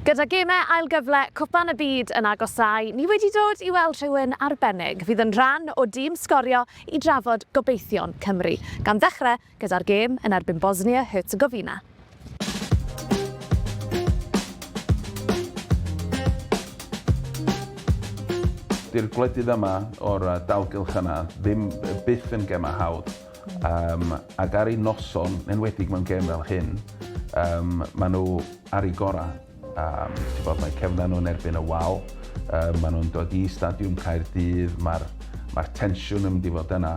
Gyda gemau ail gyfle Cwpan y Byd yn agosáu, ni wedi dod i weld rhywun arbennig fydd yn rhan o dîm Sgorio i drafod gobeithion Cymru, gan ddechrau gyda'r gêm yn erbyn Bosnia-Herzegovina. Dy'r gwledydd yma o'r dalgylch yna ddim byth yn gemau hawdd. Um, ac ar ei noson, enwedig mewn gêm fel hyn, um, maen nhw ar eu gorau. Um, ti'n bod, mae cefnau nhw'n erbyn y wal, um, maen nhw'n dod i Stadiwm Caerdydd, mae'r mae tensiwn yn mynd i fod yna,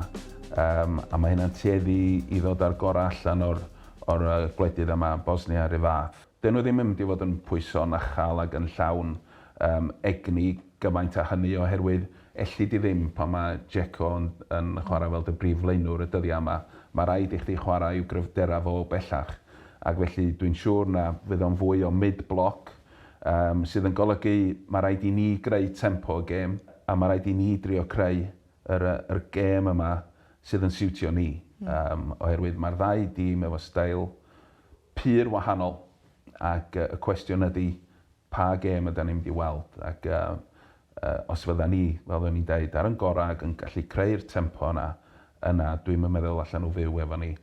um, a mae hynna'n tueddu i ddod â'r gorau allan o'r, or gwledydd yma, Bosnia a'r fath. Dyn nhw ddim yn mynd i fod yn pwyso'n achal ac yn llawn um, egni gymaint â hynny oherwydd elli di ddim pan mae Dzeko yn, yn chwarae fel dy brif flaenwr y dyddiau yma. Mae rhaid i chdi chwarae i'w gryfderau fo bellach. Ac felly dwi'n siŵr na fydd o'n fwy o mid-block, um, sydd yn golygu mae rhaid i ni greu tempo y gêm, a mae rhaid i ni drio creu yr, yr gêm yma sydd yn siwtio ni. Um, oherwydd mae'r ddau dîm efo steil pur wahanol, ac y cwestiwn ydy pa gêm ydan ni'n mynd i weld, ac uh, uh, os fydda ni, fel o'n i'n deud, ar yn gorau ac yn gallu creu'r tempo yna, yna dwi'n meddwl allan nhw fyw efo ni.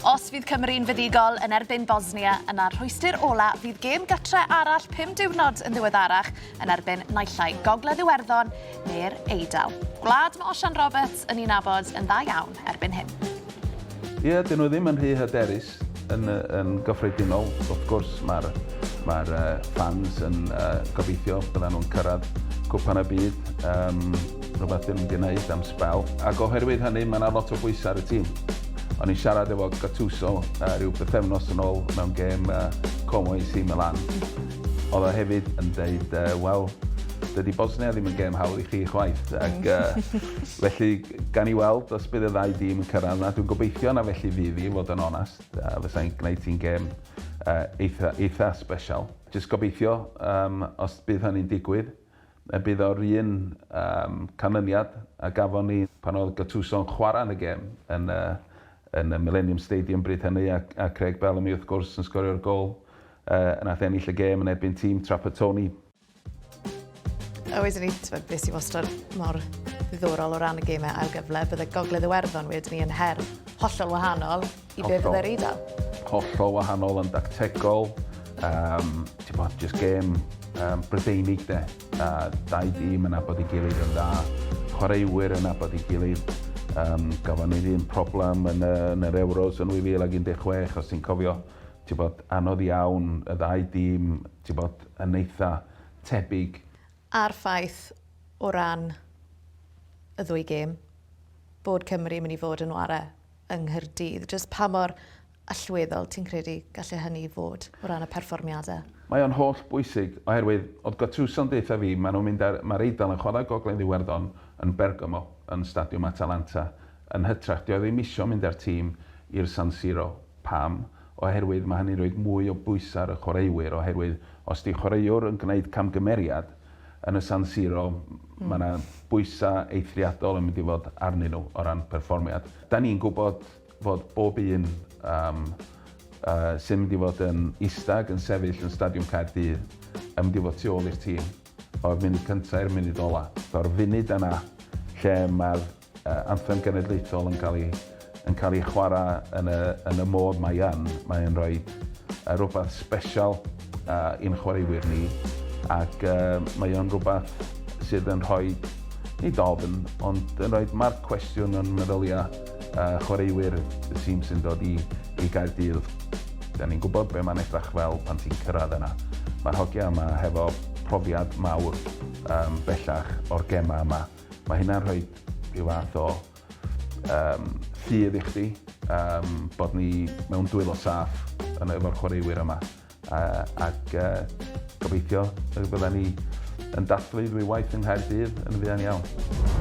Os fydd Cymru'n fuddugol yn erbyn Bosnia, yna'r rhwystr ola fydd gêm gytre arall pum diwrnod yn ddiweddarach yn erbyn naill ai Gogledd Iwerddon neu'r Eidal. Gwlad mae Osian Roberts yn ei nabod yn dda iawn erbyn hyn. Ie, dyn nhw ddim yn rhy hyderus yn, yn gyffredinol. Wrth gwrs, mae'r mae fans yn uh, gobeithio byddan nhw'n cyrraedd cwpan y byd. Um, rhywbeth dyn nhw'n gwneud am sbel. Ac oherwydd hynny, mae yna lot o bwysau ar y tîm. O'n i'n siarad efo Gattuso uh, rhyw bythefnos yn ôl mewn gêm uh, Como AC Milan. Oedd o hefyd yn deud, uh, wel, dydy Bosnia ddim yn gêm hawdd i chi chwaith. Ac, uh, felly, gan i weld os bydd y ddau dîm yn cyrraedd yna. Dwi'n gobeithio na felly fydd i, fod yn onast. Uh, Fysai'n gwneud ti'n gêm uh, eitha, eitha special. Jyst gobeithio, um, os bydd hynny'n digwydd, y bydd o'r un um, canlyniad a gafon ni pan oedd Gattuso yn chwarae yn y gêm yn, uh, yn y Millennium Stadium bryd hynny a, a Craig Bellamy wrth gwrs yn sgorio'r gol uh, nath ennill y gêm yn erbyn tîm Trapattoni. A wedyn ni, ti'n beth sy'n wastad mor ddiddorol o ran y gemau ail gyfle, bydde Gogledd Iwerddon wedyn ni yn her hollol wahanol i be fydde'r Eidal. Hollol wahanol yn dactegol, um, ti'n bod, just gêm um, Brydeinig de. Uh, dau dîm yn nabod ei gilydd yn dda, chwaraewyr yn nabod ei gilydd. Um, gafon ni'r un problem yn, y, yn yr Euros yn 2016, os ti'n cofio, ti'n bod, anodd iawn, y ddau dîm, ti'n bod, yn eitha tebyg. A'r ffaith o ran y ddwy gêm, bod Cymru yn mynd i fod yn ware yng Nghaerdydd. Jyst pa mor allweddol ti'n credu gallai hynny fod o ran y perfformiadau? Mae o'n holl bwysig, oherwydd oedd Gattuso'n deutha fi, maen nhw'n mynd ar, mae'r Eidal yn chwarae Gogledd Iwerddon yn Bergamo, yn Stadiwm Atalanta, yn hytrach, 'di o ddim isio mynd â'r tîm i'r San Siro. Pam? Oherwydd mae hynny'n rhoi mwy o bwysau ar y chwaraewyr, oherwydd os 'di chwaraewr yn gwneud camgymeriad yn y San Siro, mae 'na bwysau eithriadol yn mynd i fod arnyn nhw o ran perfformiad. Da ni'n gwybod fod bob un um, uh, sy'n mynd i fod yn ista ac yn sefyll yn Stadiwm Caerdydd yn mynd i fod tu ôl i'r tîm o'r munud cyntaf i'r munud ola. O'r funud yna lle mae'r anthem genedlaethol yn cael ei, yn cael ei chwarae yn y, yn y modd mae yn, mae yn rhoi uh, rhywbeth special uh, i'n chwaraewyr ni ac uh, mae o'n rhywbeth sydd yn rhoi, nid ofn, ond yn rhoi marc cwestiwn yn meddyliau uh, chwaraewyr y tîm sy'n dod i, i Gaerdydd. Da ni'n gwybod be mae'n edrych fel pan ti'n cyrraedd yna. Mae'r hogiau yma hefo profiad mawr um, bellach o'r gemau yma. Mae hynna'n rhoi rhyw fath o um, ffydd i chdi um, bod ni mewn dwylo saff yn efo'r chwaraewyr yma. Uh, ac uh, gobeithio y bydda ni yn dathlu ddwywaith yng Nghaerdydd yn fuan iawn.